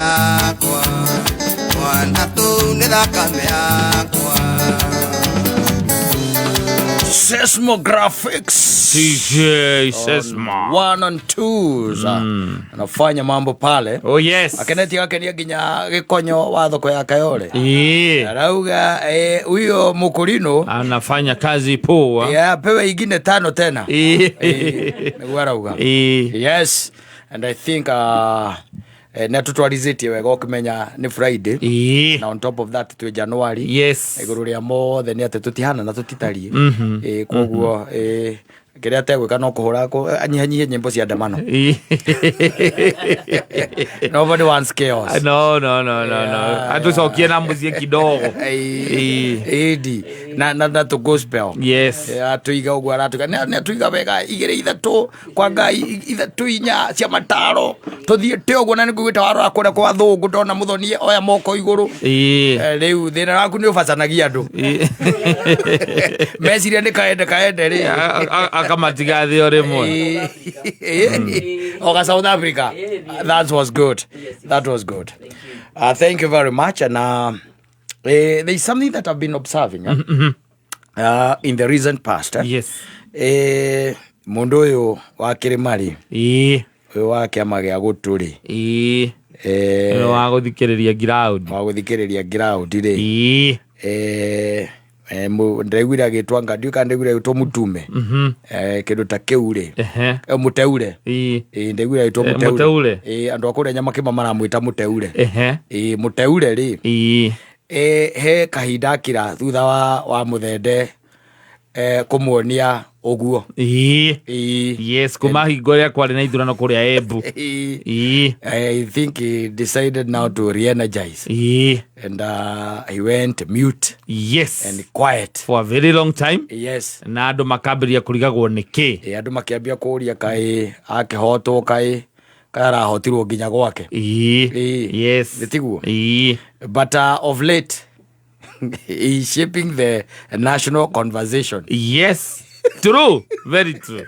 Yakwa mwana tu nĩ thakame yakwa. Seismographics. DJ Sesma. One and twos. Anafanya mambo pale. Oh yes. Akenetie gakenia nginya gikonyo wa thoko ya Kayole. Arauga huyo mukulino Anafanya kazi poa. Yeah, apewe ingine tano tena. Niguo arauga. Yes, and I think nĩ atũtwarizĩtie wega ũkĩmenya nĩ Friday. Na on top of that twĩ January. Igũrũ rĩa mothe nĩ atĩ tũtihana na tũtitariĩ. Koguo kĩrĩa ategwĩka no kũhũra anyihanyihie nyĩmbo cia ndemano. Nobody wants chaos. No, no, no, no, no. Atucokie na muciĩ kidogo. Ĩndi na tũ gospel. Atũiga ũguo aratuiga nĩ atũiga wega igĩrĩ ithatũ kwa Ngai ithatũ inya cia mataro tũthiĩte ũguo na nĩngũgĩte warora kũrĩa kwa thũngũ ndona mũthonie oya moko igũrũ. Rĩu thĩna waku nĩ ũbacanagia andũ. Meciria nĩ kaende kaende rĩ. Akamatiga thĩ o rĩmwe. Oga South Africa. That was good. That was good. Thank you very much. And there is something that I've been observing in the recent past. Mundu ũyũ wa Kĩrĩma-rĩ, ũyũ wa kĩama gĩa gũtũ rĩ, Ũyũ wa gũthikĩrĩria ground. Wa gũthikĩrĩria ground rĩ, ndĩraiguire agĩtwo anga ndiũĩ kana ndĩraiguire agĩtwo mũtume. Kĩndũ ta kĩu rĩ. Mũteure. Ndĩraiguire agĩtwo mũteure. Mũteure. Andũ a kũrĩa Nyamakĩma maramwĩta mũteure. Mũteure rĩ. He kahinda akira thutha wa mũthende kũmuonia ũguo. Yes, kuma hingo ĩrĩa kwarĩ na ithurano kũrĩa Embu. I think he decided now to re-energize. And he went mute. And quiet. For a very long time. Na andũ makambĩrĩria kũrigagwo nĩ kĩ. Andũ makĩambia kũũria kaĩ akĩhotwo kaĩ kaĩ arahotirwo nginya gwake. Nĩ tiguo? But of late he is shaping the national conversation. Yes. True. Very true.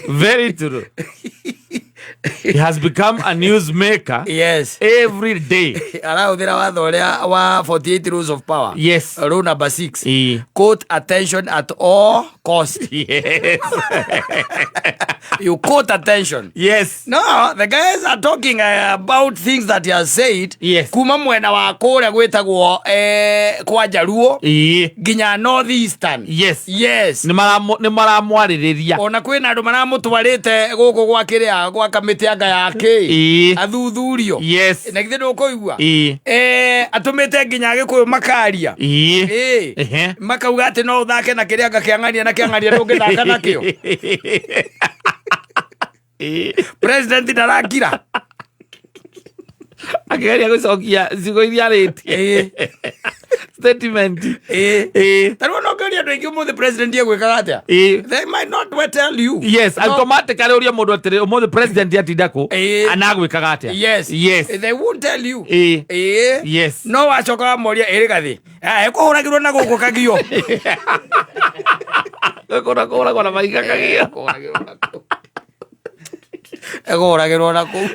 Very true. He has become a newsmaker. Every day. Arahũthĩra watho ũrĩa wa 48 rules of power. Rule number 6. Quote attention at all cost. You quote attention. No, the guys are talking about things that he has said. Kuma mwena wa kũrĩa gwĩtagwo kwa Jaluo. Nginya North Eastern. Yes. Nĩ maramwarĩrĩria. Ona kwĩna andũ maramũtwarĩte gũkũ gwa kĩrĩa gwa kamĩtĩ anga ya kĩ. Athuthurio. Na githĩ ndũkũigua? Atũmĩte nginya Agĩkũyũ makaria. Makauga atĩ no ũthake na kĩrĩa anga kĩang'ania na kĩang'ania ndũngĩthaka nakĩo. President ndarakira. Akĩgeria gũcokia ciugo iria arĩtie. Statement. Ta rĩu ona ũngĩũria andũ aingĩ ũmũthĩ president egwĩkaga atĩa? They might not well tell you. Yes, No. Automatically ũria mũndũ atĩrĩ, ũmũthĩ president atinda kũ? Anagwĩkaga atĩa? Yes. Yes. They won't tell you. Yes. No wacoka wamoria ĩrĩ gathĩ. Ekũhũragĩrwo na gũkũ kagio. Kũhũragwo na mahiga kagio. Ekũhũragĩrwo na kũu. Ekũhũragĩrwo na kũu.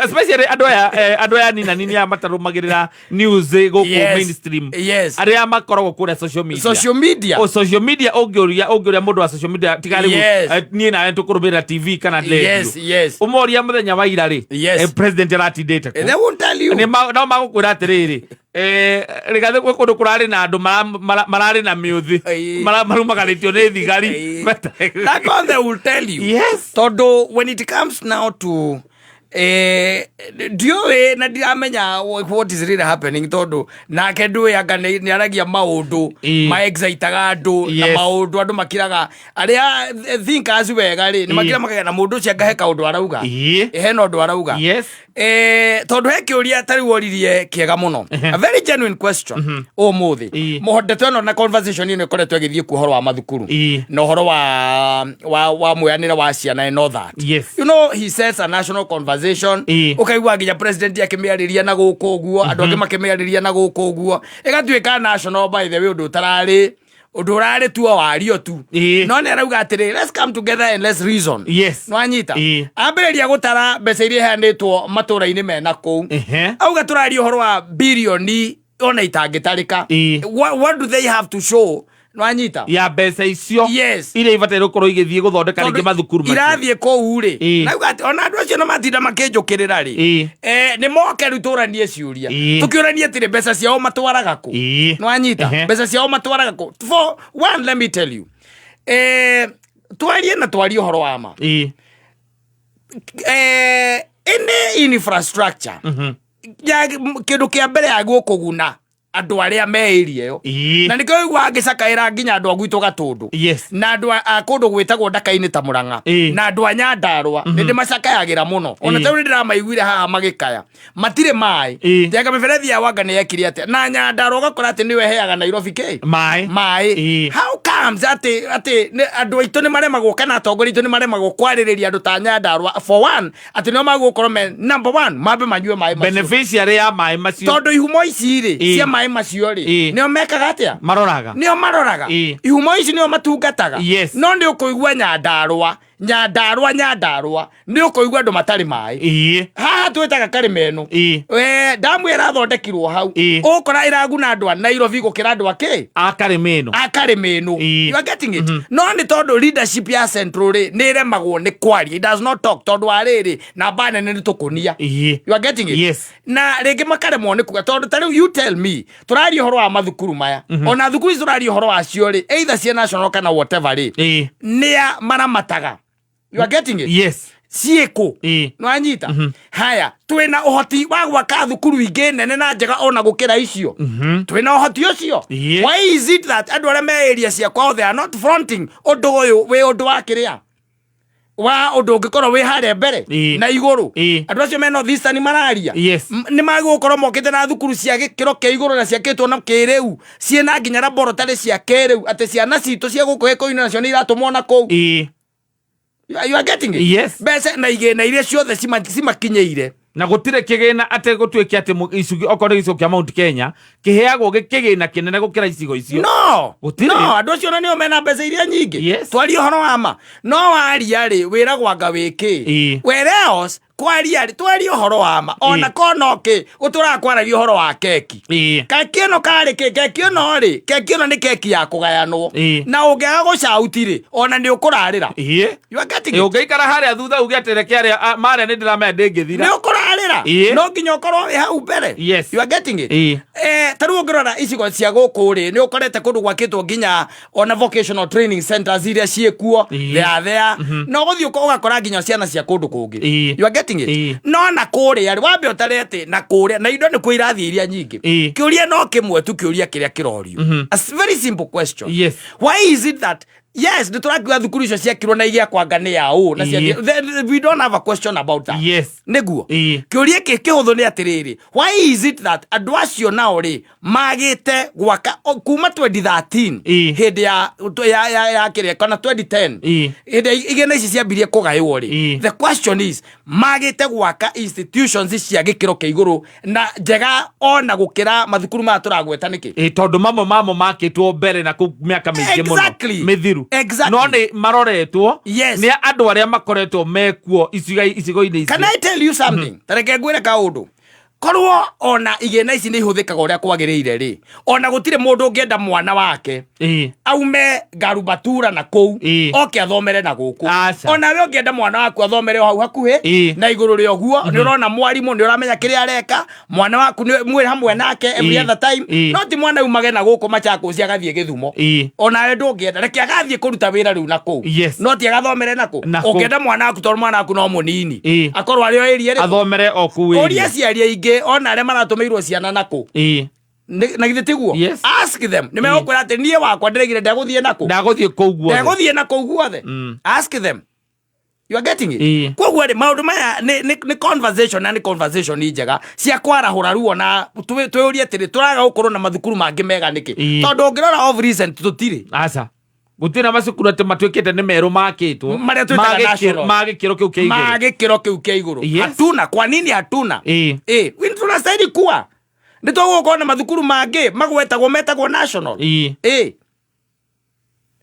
Especially andũ aya nina nini aya matarũmagĩrĩra news gũkũ mainstream. Arĩa makoragwo kũrĩa social media. Social media. O social media ũngĩũria mũndũ wa social media tiga rĩu, niĩ nawe tũkũrũmĩrĩra TV kana radio. Yes, yes. Ũmoria mũthenya wa ira rĩ, president aratindĩte kũ? They won't tell you. Nĩ no magũkwĩra atĩrĩrĩ, rĩgathĩ gwĩ kũndũ kũrarĩ na andũ mararĩ na mĩũthĩ. Marumagarĩtio nĩ thigari. That one they will tell you. Yes. Tondũ when it comes now to ndiũĩ na ndiramenya what is really happening tondũ nake ndũĩ anga nĩ aragia maũndũ ma excitaga andũ na maũndũ andũ makiraga arĩa thinkers wega rĩ, nĩ makira makagĩa na mũndũ ũcio anga he kaũndũ arauga. Hena ũndũ arauga. Tondũ he kĩũria ta rĩu oririe kĩega mũno. A very genuine question. Ũmũthĩ. Mũhondete ĩno na conversation ĩno ĩkoretwo ĩgĩthiĩ kuo ũhoro wa mathukuru. Na ũhoro wa mũyanĩre wa ciana and all that. You know, he sets a national conversation. Ũkaigua nginya president akĩmĩarĩria na gũkũ ũguo, andũ angĩ makĩmĩarĩria na gũkũ ũguo. Ĩgatuĩka national by the way ũndũ ũtararĩ Ũndũ ũrarĩ tu o wario tu. No nĩ arauga atĩrĩ, let's come together and let's reason. Nwanyita? Ambĩrĩria gũtara mbeca iria iheanĩtwo matũra-inĩ mena kũu. Auga tũraria ũhoro wa birioni ona itangĩtarĩka. What do they have to show? Nwanyita? Ya mbeca icio iria ibataire gũkorwo igĩthiĩ gũthondeka rĩngĩ mathukuru macio. Irathiĩ kũu rĩ. Nauga atĩ ona andũ acio na matinda makĩnjũkĩrĩra rĩ, nĩ moke rĩu tũranie ciũria. Tũkĩũranie atĩrĩ, mbeca ciao matwaraga kũ? Nwanyita? Mbeca ciao matwaraga kũ? For one, let me tell you, twarie na twarie ũhoro wa ma. Any infrastructure ya kĩndũ kĩa mbere ya gũkũguna andũ arĩa me area ĩyo. Na nĩkĩo ũiguaga ngĩcakaĩra nginya andũ a gwitũ Gatũndũ na andũ a kũndũ gwĩtagwo Ndaka-inĩ ta Mũrang'a na andũ a Nyandarũa, nĩ ndĩmacakayagĩra mũno. Ona tarĩu nĩ ndĩramaiguire haha magĩkaya matirĩ maĩ. Tianga mĩberethi ya Wanga nĩ yekire atĩa na Nyandarũa, ũgakora atĩ nĩyo ĩheaga Nairobi kĩ? Maĩ. Maĩ. How comes atĩ andũ aitũ nĩ maremagwo kana atongoria aitũ nĩ maremagwo kwarĩrĩria andũ ta Nyandarũa, for one, atĩ nĩo magũkorwo me number one mambe manyue maĩ macio? Beneficiary ya maĩ macio. Tondũ ihumo ici rĩ cia maĩ macio rĩ, nĩo mekaga atĩa? Maroraga. Nĩo maroraga. Ihumo ici nĩo matungataga. No nĩ ũkũigua Nyandarũa, Nyandarũa, Nyandarũa, nĩ ũkũigua andũ matarĩ maĩ. Haha twĩtaga Karĩma ĩno. Ndamu ĩrathondekirwo hau. Ũgũkora ĩraguna andũ a Nairobi gũkĩra andũ a kĩ? A Karĩma ĩno. A Karĩma ĩno. You are getting it? No nĩ tondũ leadership ya Central rĩ nĩ ĩremagwo nĩ kwaria. It does not talk tondũ wa rĩrĩ, namba nene nĩ tũkũnia. You are getting it? Yes. Na rĩngĩ makaremwo nĩ kuga tondũ ta rĩu, you tell me, tũraria ũhoro wa mathukuru maya, ona thukuru ici tũraria ũhoro wacio rĩ, either cia national kana whatever rĩ, nĩa maramataga? You are getting it? Yes. Ciĩkũ? Nwanyita? Haya, twĩna ũhoti wa gwaka thukuru ingĩ nene na njega ona gũkĩra icio. Twĩna ũhoti ũcio. Why is it that andũ arĩa me area cia kwao, they are not fronting ũndũ ũyũ wĩ ũndũ wa kĩrĩa wa ũndũ ũngĩkorwo wĩ harĩa mbere na igũrũ? Andũ acio me North Eastern mararia. Nĩ magũkorwo mokĩte na thukuru cia gĩkĩro kĩa igũrũ na ciakĩtwo na kĩrĩu, ciĩna nginya laboratory cia kĩrĩu, atĩ ciana citũ cia gũkũ gĩkũyũ nacio nĩ iratũmwo na kũu. You are getting it? Yes. Mbeca na igĩna iria ciothe cimakinyĩire. Na gũtirĩ kĩgĩna atĩ gũtuĩke atĩ icunjĩ, okorwo nĩ gĩcigo kĩa Mount Kenya kĩheagwo gĩ kĩgĩna kĩnene gũkĩra icigo icio. No. Gũtirĩ. No andũ acio ona nĩo mena mbeca iria nyingĩ. Twarie ũhoro wa ma. No waria rĩ, wĩragwo anga wĩ kĩ. Whereas kwaria rĩ, twarie ũhoro wa ma, ona ko no kĩ gũtũraga kwaragia ũhoro wa keki. Keki ĩno karĩ kĩ? Keki ĩno rĩ, keki ĩno nĩ keki ya kũgayanwo. Na ũngĩaga gũcauti rĩ, ona nĩ ũkũrarĩra. You are getting it? Ũngĩikara harĩa thutha uge atĩ reke arĩa marĩa nĩ ndĩramenya ndĩngĩthira. Nĩ ũkũrarĩra. No nginya ũkorwo wĩ hau mbere. You are getting it? Ta rĩu ũngĩrora icigo cia gũkũ rĩ, nĩ ũkorete kũndũ gwakĩtwo nginya ona vocational training centers iria ciĩkuo. They are there. No ũgũthiĩ ũgakora nginya ciana cia kũndũ kũngĩ. You are getting it? No na kũrĩa rĩ, wambe ũtare atĩ na kũrĩa na indo nĩkuo irathiĩ iria nyingĩ. Kĩũria no kĩmwe tu, kĩũria kĩrĩa kĩrorio. A very simple question. Why is it that, yes, nĩ tũrakiuga thukuru icio ciakirwo na igĩakwo anga nĩ ya ũ na we don't have a question about that. Nĩguo. Kĩũria kĩ kĩhũthũ nĩ atĩrĩrĩ, why is it that andũ acio nao rĩ magĩte gwaka kuma 2013, hĩndĩ ya kĩrĩa kana 2010, hĩndĩ ya igĩna ici ciambirie kũgaywo rĩ, the question is, magĩte gwaka institutions cia gĩkĩro kĩa igũrũ na njega ona gũkĩra mathukuru maya tũragweta nĩkĩ? Tondũ mamwe mamo makĩtwo mbere na kũu mĩaka mĩingĩ mũno mĩthiru. No nĩ maroretwo nĩ andũ arĩa makoretwo mekuo icigo-inĩ icio. Can I tell you something? Ta reke ngwĩre kaũndũ. Korwo ona igĩna ici nĩ ihũthĩkaga ũrĩa kwagĩrĩire rĩ, ona gũtirĩ mũndũ ũngĩenda mwana wake aume Ngarubatura na kũu oke athomere na gũkũ. Aca. Ona we ũngĩenda mwana waku athomere o hau hakuhĩ na igũrũ rĩa ũguo, nĩ ũrona mwarimũ nĩ ũramenya kĩrĩa areka, mwana waku nĩ mwĩ hamwe nake every other time. No ti mwana umage na gũkũ Machakos agathiĩ Gĩthumo. Onawe ndũngĩenda, reke agathiĩ kũruta wĩra rĩu na kũu. No ti agathomere na kũ. Na kũu. Ũngĩenda mwana waku, tondũ mwana waku no mũnini, akorwo arĩ o area ĩrĩkũ? Athomere o kũu Ũria area. aciari aingĩ ona arĩa maratũmĩirwo ciana na kũ. Na githĩ tiguo? Yes. Ask them, nĩ megũkwĩra atĩ niĩ wakwa ndĩraigire ndegũthiĩ na kũ. Ndagũthiĩ kũu guothe. Ndegũthiĩ na kũu guothe. Ask them. You are getting it? Koguo rĩ, maũndũ maya nĩ conversation, na nĩ conversation njega cia kwarahũra ruo na twĩũrie atĩrĩ, tũraga gũkorwo na mathukuru mangĩ mega nĩkĩ? Tondũ ũngĩrora of recent tũtirĩ. Aca, gũtirĩ na macukuru atĩ matuĩkĩte nĩ merũ makĩtwo Marĩa twĩtaga national. Ma gĩkĩro kĩu kĩa igũrũ. Ma gĩkĩro kĩu kĩa igũrũ. Hatuna. Kwa nini hatuna? Tunastahili kuwa nĩ tũgũkorwo na mathukuru mangĩ magwetagwo metagwo national.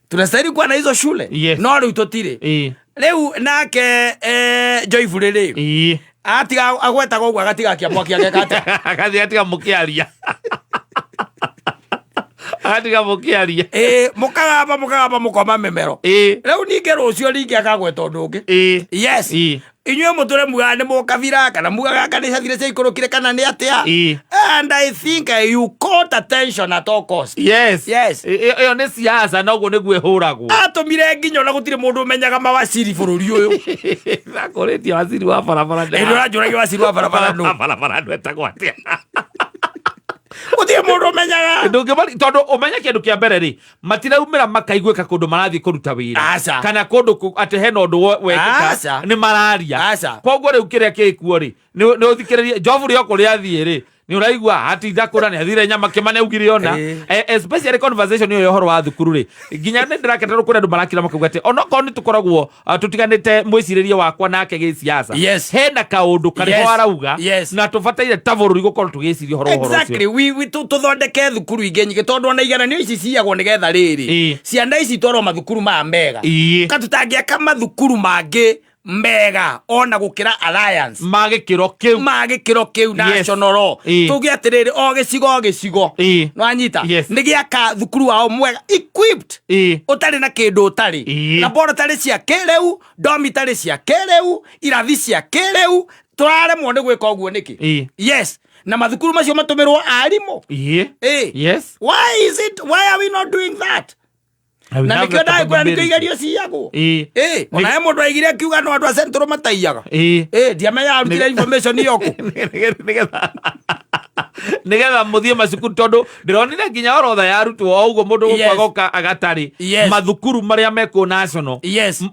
Tunastahili kuwa na hizo shule. Yes. No rĩu tũtirĩ. Rĩu nake Joyfully rĩ, atiga agwetaga ũguo, agatiga akia mwaki, ageka atĩa? Agathiĩ atiga mũkĩaria, agatiga mũkĩaria. Ĩ, mũkagamba mũkagamba, mũkoma mĩmero. Rĩu ningĩ rũciũ ningĩ akagweta ũndũ ũngĩ. Yes. Inyuĩ mũtũre mugaga nĩ mũkabira, kana mugaga kana nĩ cathire ciaikũrũkire, kana nĩ atĩa. And I think you caught attention at all cost. Yes. Yes. Ĩyo nĩ siasa, na ũguo nĩguo ĩhũragwo. Atũmire nginya ona gũtirĩ mũndũ ũmenyaga mawaciri bũrũri ũyũ. Nakũrĩtie waziri wa barabara. Ĩ, ndũranjũragia waciri wa barabara nũ? Barabara nũ etagwo atĩa? Gũtirĩ mũndũ ũmenyaga. Ndũngĩmari, tondũ ũmenye kĩndũ kĩa mbere rĩ, matiraumĩra makaiguĩka kũndũ marathiĩ kũruta wĩra Aca. kana kũndũ atĩ hena ũndũ wekĩka Aca. nĩ mararia. Aca. Koguo rĩu kĩrĩa gĩkuo rĩ, nĩ ũthikĩrĩrie Njobu rĩ, o kũrĩa athiĩ rĩ, nĩ ũraigua atinda kũra nĩ athire nyama kĩmane augire ona. Especially conversation ĩyo ya ũhoro wa thukuru rĩ, nginya nĩ ndĩrakena kũrĩ andũ marakira makauga atĩ onokorwo nĩ tũkoragwo tũtiganĩte mwĩcirĩrie wakwa nake gĩsiasa, hena kaũndũ karĩ ho arauga na tũbataire ta bũrũri gũkorwo tũgĩciria ũhoro ũhoro ũcio. Exactly. We tũthondeke thukuru ingĩ nyingĩ, tondũ ona igeranio ici ciyagwo nĩgetha rĩrĩ ciana ici itwarwo mathukuru maya mega. Ka tũtangĩaka mathukuru mangĩ mega ona gũkĩra Alliance ma gĩkĩro kĩu, ma gĩkĩro kĩu national, tuge atĩrĩrĩ, o gĩcigo o gĩcigo, nĩwanyita, nĩ gĩaka thukuru wao mwega, equipped, ũtarĩ na kĩndũ ũtarĩ, laboratory cia kĩrĩu, dormitory cia kĩrĩu, irathi cia kĩrĩu. Tũraremwo nĩ gwĩka ũguo nĩkĩ? Yes, na mathukuru macio matũmĩrwo arimũ. Why is it, why are we not doing that? Na nĩkĩo ndagĩkwĩra nĩkĩo igerio ciyagwo. Ona he mũndũ aigire akiuga no andũ a Central mataiyaga. Ndiamenya arutire information iyo kũ. Nigetha mũthiĩ macukuru, tondũ ndĩronire nginya orotha ya arutwo o ũguo mũndũ gũkwagoka agatarĩ mathukuru marĩa mekuo national,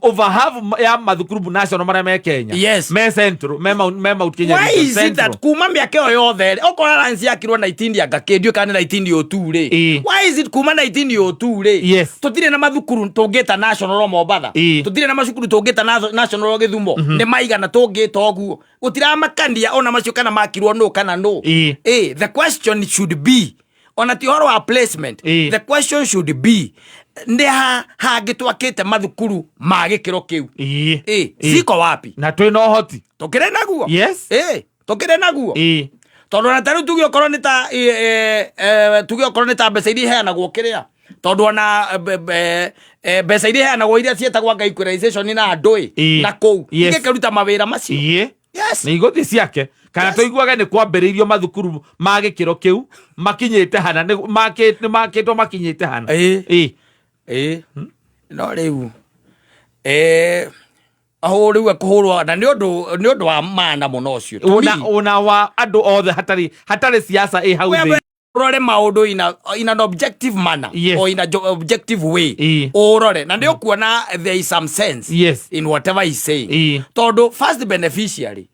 over half ya mathukuru national marĩa me Kenya me Central, me Mount Kenya Why region, is it that Central. kuma mĩaka ĩyo yothe rĩ, okorwo Alliance yakirwo 19 anga kĩndiũ kana nĩ 1902 rĩ, why is it kuma 1902 rĩ, tũtirĩ na mathukuru tũngĩta national o Mombatha, tũtirĩ na macukuru tũngĩta national o Gĩthumo? Nĩ maigana tũngĩta ũguo? Gũtiramakania ona macio kana makirwo nũ kana nũ. The question should be, ona ti ũhoro wa placement, the question should be nĩ ha hangĩ twakĩte mathukuru ma gĩkĩro kĩu? Ciko wapi? Na twĩna ũhoti. Tũkĩrĩ naguo. Tũkĩrĩ naguo, tondũ ona tarĩu tuge okorwo nĩ ta tuge okorwo nĩ ta mbeca iria iheanagwo kĩrĩa, tondũ ona mbeca iria iheanagwo iria ciĩtagwo anga equalization na andũ ĩ na kũu igĩkĩruta mawĩra macio. Nĩ igũthiĩ ciake kana tũiguage nĩ kwambĩrĩirio mathukuru ma gĩkĩro kĩu makinyĩte hana, nĩ makĩtwo makinyĩte hana. Ĩ, no rĩu aho rĩu ekũhũrwo na nĩ ũndũ wa maana mũno ũcio. To me, Una wa andũ othe hatarĩ siasa ĩ hau thĩ. Ũrore maũndũ in an objective manner or in a objective way, ũrore na nĩ ũkuona there is some sense in whatever he's saying, tondũ first beneficiary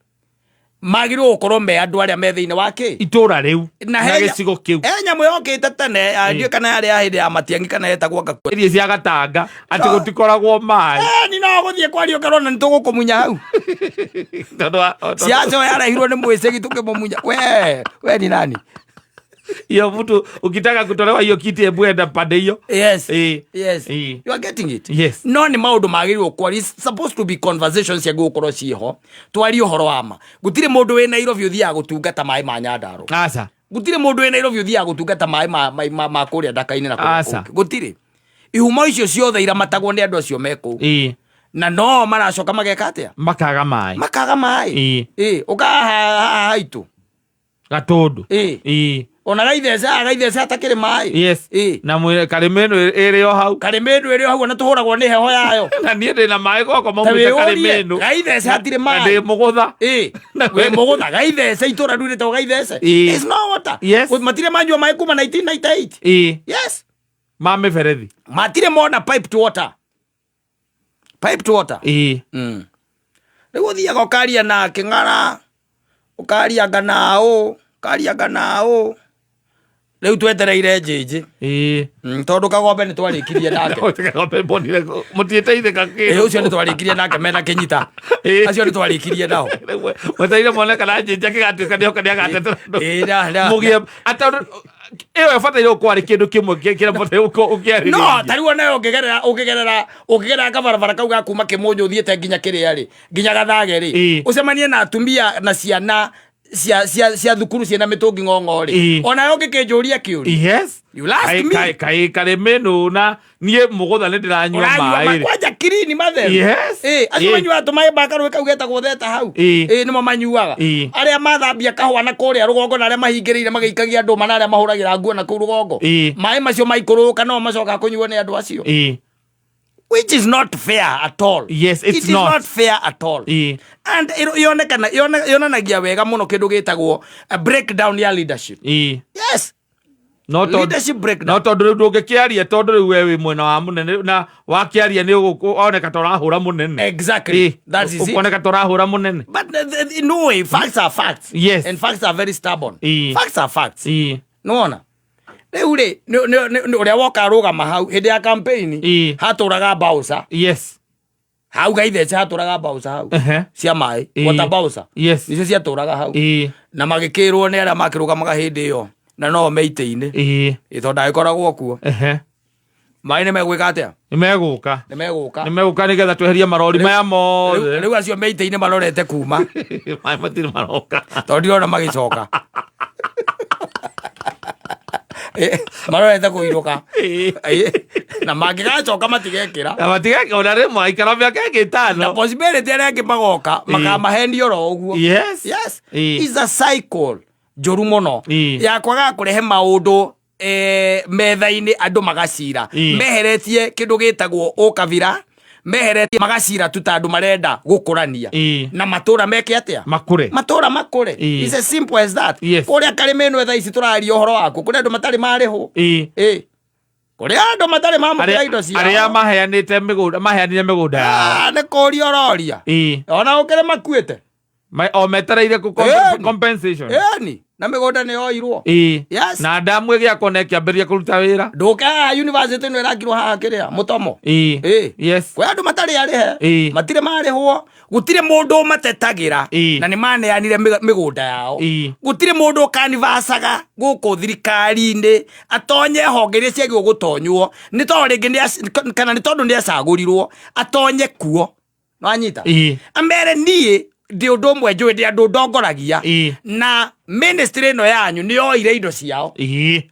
magĩrĩirwo gũkorwo me andũ arĩa me thĩinĩ wa kĩ itũra rĩu na na gĩcigo kĩu. He nyamũ yokĩte tene, ndiũĩ kana yarĩ ya hĩndĩ ya Matiang'i kana yetagwo ngakua. Irio cia gatanga atĩ gũtikoragwo maĩ. Ni no gũthiĩ kwaria ũkerwo na nĩ tũgũkũmunya hau. Tondũ Siasa ĩyo yarehirwo nĩ mwĩcegi, tũkĩmũmunya. We ni nani? Hiyo mtu ukitaka kutolewa hiyo kiti, hebu enda pande hiyo. Yes. You are getting it? Yes. No nĩ maũndũ magĩrĩirwo kwaria. It's supposed to be conversations ciagĩrĩirwo gũkorwo ciĩho, twarie ũhoro wa ma. Gũtirĩ mũndũ wĩ Nairobi ũthiaga gũtungata maĩ ma Nyandarua. Aca. Gũtirĩ mũndũ wĩ Nairobi ũthiaga gũtungata maĩ ma kũrĩa ndaka-inĩ na kũrĩa Aca. kũngĩ. Gũtirĩ. Ihumo icio ciothe iramatagwo nĩ andũ acio me kũu, na no maracoka mageka atĩa? Makaga maĩ. Makaga maĩ. Ũkaga haha haitũ. Gatũndũ. Ona gaithece haha, gaithece hatakĩrĩ maĩ. Na mwĩre karĩma ĩno ĩrĩ o hau. Karĩma ĩno ĩrĩ o hau, ona tũhũragwo nĩ heho yayo. Na niĩ ndĩna maĩ gwakwa Ta maumĩte wĩyũrie, karĩma ĩno. gaithece hatirĩ Na maĩ. ndĩ mũgũtha. Wĩ mũgũtha, gaithece, itũra rĩu rĩtagwo gaithece. There's no water. Matirĩ manyua maĩ kuma 1998. Ma mĩberethi. Matirĩ mona piped water, piped water. Rĩu ũthiaga ũkaria na kĩng'ara, ũkarianga na ũkarianga na ũ. Rĩu twetereire njĩnjĩ. Tondũ kagombe nĩ twarĩkirie nake. Kagombe mbonire mũtiĩteithĩka. Ĩ, ũcio nĩ twarĩkirie nake mena kĩnyita. Acio nĩ twarĩkirie nao. Mwetereire mone kana njĩnjĩ akĩgatuĩka nĩoka nĩagatetera. Ĩ, Mũgĩe atondũ Ĩyo ĩbataire gũkorwo arĩ kĩndũ kĩmwe kĩrĩa ũbataire gũkorwo ũkĩarĩrĩria. No ta rĩu onayo ũngĩgerera kabarabara kau ga kuma Kĩmũnyũ ũthiĩte nginya kĩrĩa rĩ, nginya Gathage rĩ, ũcemanie na atumia na ciana cia thukuru ciĩna mĩtũngi ng'ong'o rĩ, onayo ũngĩkĩnjũria kĩũria. Yes. You last me. Kaĩ karĩmĩnũ na niĩ mũgũtha nĩ ndĩranyua Ũranyua maĩ rĩ. kwanja kirini matheru. Yes. Acio manyuaga tũmaĩ ma karũĩ kau getagwo theta hau. Nĩmo manyuaga. Arĩa mathambia kahũa na kũrĩa rũgongo na arĩa mahingĩrĩire magĩikagia ndũma na arĩa mahũragĩra nguo na kũu rũgongo. Maĩ macio maikũrũka no macokaga kũnyuo nĩ andũ acio. Which is not fair at all. Yes, it's It is not. not fair at all. And yonekana yonanagia wega mũno kĩndũ gĩtagwo a breakdown ya leadership. Yes. No tondũ Leadership breakdown. No tondũ rĩu ndũngĩkĩaria, tondũ rĩu we wĩ mwena wa mũnene, na wakĩaria nĩ ũgũoneka ta ũrahũra mũnene. Exactly. That is it. Ũkuoneka ta ũrahũra mũnene. But no way, facts are facts. Yes. And facts are very stubborn. Facts Facts are facts. Nĩwona? Rĩu rĩ, ũrĩa woka arũgama hau hĩndĩ ya campaign, hatũraga bouncer. Hau gaithece hatũraga bouncer hau. Cia maĩ, water bouncer. Nicio ciatũraga hau. Na magĩkĩrwo nĩ arĩa makĩrũgamaga hĩndĩ ĩyo na no me itĩ-inĩ. Ĩ, tondũ ndagĩkoragwo kuo. Maĩ nĩ megwĩka atĩa? Nĩ megũka. Nĩ megũka. Nĩ megũka nĩgetha tweherie marori maya mothe. Rĩu acio me itĩ-inĩ marorete kuma. Maĩ matirĩ maroka. Tondũ ndirona magĩcoka. Marorete kũinũka. Na mangĩgacoka matigekĩra. Na matigekĩra, ona rĩmwe aikara mĩaka ĩngĩ ĩtano. Na possibility arĩa angĩ magoka, makamahenia oro ũguo. Yes. Yes. It's a cycle njũru mũno. Ya kwaga kũrehe maũndũ metha-inĩ andũ magacira. Meheretie kĩndũ gĩtagwo ũkabira, meheretie magacira tu ta andũ marenda gũkũrania. Na matũra meke atĩa? Makũre. Matũra makũre. It's as simple as that. Yes. Kũrĩa karĩma ĩno thaa ici tũraria ũhoro waku, kũrĩ andũ matarĩ marĩhwo. Kũrĩ andũ matarĩ mamũkĩra indo ciao. Arĩa maheanĩte mĩgũnda, maheanire mĩgũnda yao. Nĩ kũria ũroria. Ona ũkĩrĩ makuĩte. O metereire kũ compensation. Ĩni. Na mĩgũnda nĩ yoirwo. Yes. Na ndamu ĩgĩakwo na ĩkĩambĩrĩria kũruta wĩra. Ndũke haha university ĩno ĩrakirwo haha kĩrĩa, Mũtomo. Yes. Kwĩ andũ matarĩ arĩhe. Matirĩ marĩhwo. Gũtirĩ mũndũ ũmatetagĩra. Na nĩ maneanire mĩgũnda yao. Gũtirĩ mũndũ ũkanivacaga gũkũ thirikari-inĩ atonye honge iria ciagĩrĩirwo gũtonywo. Nĩ tondũ rĩngĩ nĩ kana nĩ tondũ nĩ acagũrirwo atonye kuo. Nwanyita? Amere niĩ ndĩ ũndũ ũmwe njũĩ, ndĩ andũ ndongoragia. Na ministry ĩno yanyu nĩ yoire indo ciao.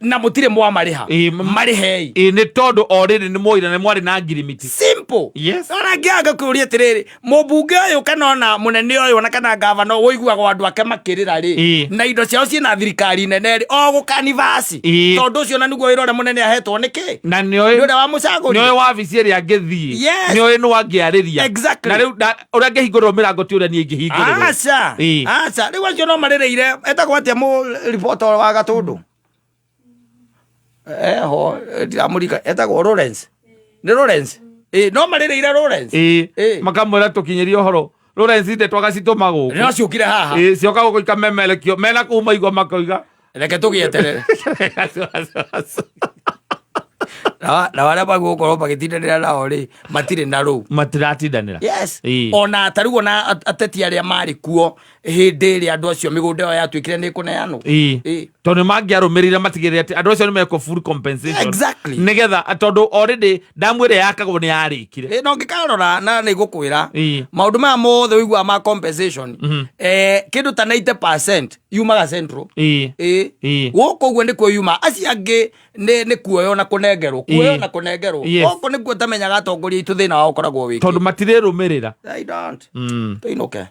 Na mũtirĩ mwamarĩha. Marĩhei. Nĩ tondũ already nĩ mwoire na mwarĩ na ngirimiti. Simple. Yes. Ona ngĩaga ngakũria atĩrĩrĩ, mũmbunge ũyũ kana ona mũnene ũyũ ona kana gavana ũiguaga andũ ake makĩrĩra rĩ, na indo ciao ciĩna thirikari nene rĩ, o gũkanivasi. Tondũ ũcio na nĩguo wĩra ũrĩa mũnene ahetwo nĩ kĩ? Na nĩoĩ Nĩ ũrĩa wamũcagũrire. Nĩoĩ wabici ĩrĩa angĩthiĩ. Yes. Nĩoĩ nũ angĩarĩria. Exactly. Na rĩu ũrĩa angĩhingũrĩrwo mĩrango ti ũrĩa niĩ ingĩhingũrĩrwo. Aca. Aca. Rĩu acio no marĩrĩire, etagwo atĩa mũ reporter wa Gatũndũ? Eho, ndiramũrika, etagwo Lawrence. Nĩ Lawrence? No marĩrĩire Lawrence. Makamwĩra tũkinyĩrie ũhoro. Lawrence ndeto agacitũma gũkũ. No ciũkire haha. Cioka gũkũ ikamemerekio. Mena kũu maigua makoiga. Reke tũgĩeterere. Na arĩa magũkorwo magĩtindanĩra nao rĩ, matirĩ na rũu. Matiratindanĩra. Yes. Ona ta rĩu ona ateti arĩa marĩ kuo hĩndĩ ĩrĩa andũ acio mĩgũnda ĩyo yatuĩkire nĩ ĩkũneanwo. Tondũ nĩ mangĩarũmĩrĩire matigĩrĩre atĩ andũ acio nĩ mekwo full compensation. Exactly. Nĩgetha, tondũ already ndamu ĩrĩa yakagwo nĩ yarĩkire. Na ũngĩkarora na nĩ ngũkwĩra, maũndũ maya mothe ũiguaga ma compensation, kĩndũ ta 90% yumaga central. Gũkũ ũguo nĩkuo yuma. Acio angĩ nĩ kuoywo na kũnengerwo, kuoywo na kũnengerwo. Gũkũ nĩkuo ũtamenyaga atongoria aitũ thĩna wao ũkoragwo wĩ kĩ. Tondũ matirĩrũmĩrĩra. They don't. Tũinũke.